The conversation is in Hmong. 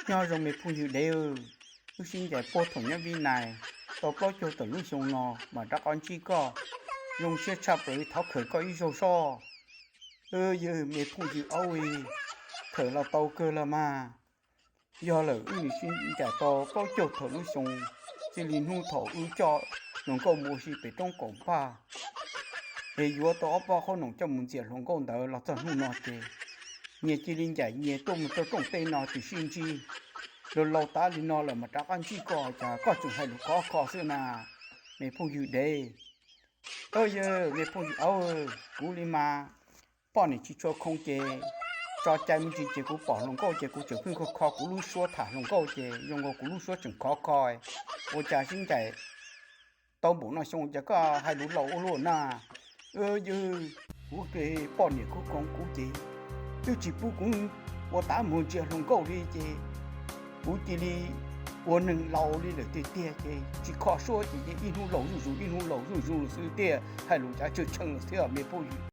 Nyob zoo me phooj ywg dev, wb sib ncaim puag thaum nyob Vib Nais tau plaub caug tawm lub xyoo no mas rov qab ntsib koj, zoo siab tshaj plaws li, thov khawm koj ib zaug soj. Yog me phooj ywg aub, khawm los tau kawg los mas. Yog lawm, wb sib ncaim tau plaub caug tawm lub xyoo, txij li hnub thaum wb coj hluas nkauj mus ua si pem roob Kaum Paj, es yuav tau ob pab qhob noom coj mus ntxias hluas nkauj ntawd los txog hnub no ces nyias cia li ncaim nyias tuaj mus rau rooj teb no tsis sib ntsib. Laus laus tas li no lawm mas rov qab ntsib koj, cas koj tseem hais lus khov kho xwb na, me phooj ywg dev. Yog me phooj ywg aub, kuv li mas poj niam tsis tshua khoo ces tso cai me ntsis ces kuv pom hluas nkauj ces kuv tseem pheej kho kho kuv lub suab tham hluas nkauj ces zoo nkaus kuv lub suab tseem khov kho. Ua cas sib ncaim tau npaum no xyoo cas koj hais lus laus ua luaj na? Yog kuv poj niam kuv khoo kuv ces twb tsis pub kuv ua tav mus ntsia hluas nkauj li ces kuv cia li ua neeg laus li lawm tiag tiag ces tsis kho suab ces ib hnub laus zuj zus ib hnub laus zuj zus xwb tiag, hais lus cav tsawg tsheej lawm thiab me phooj ywg.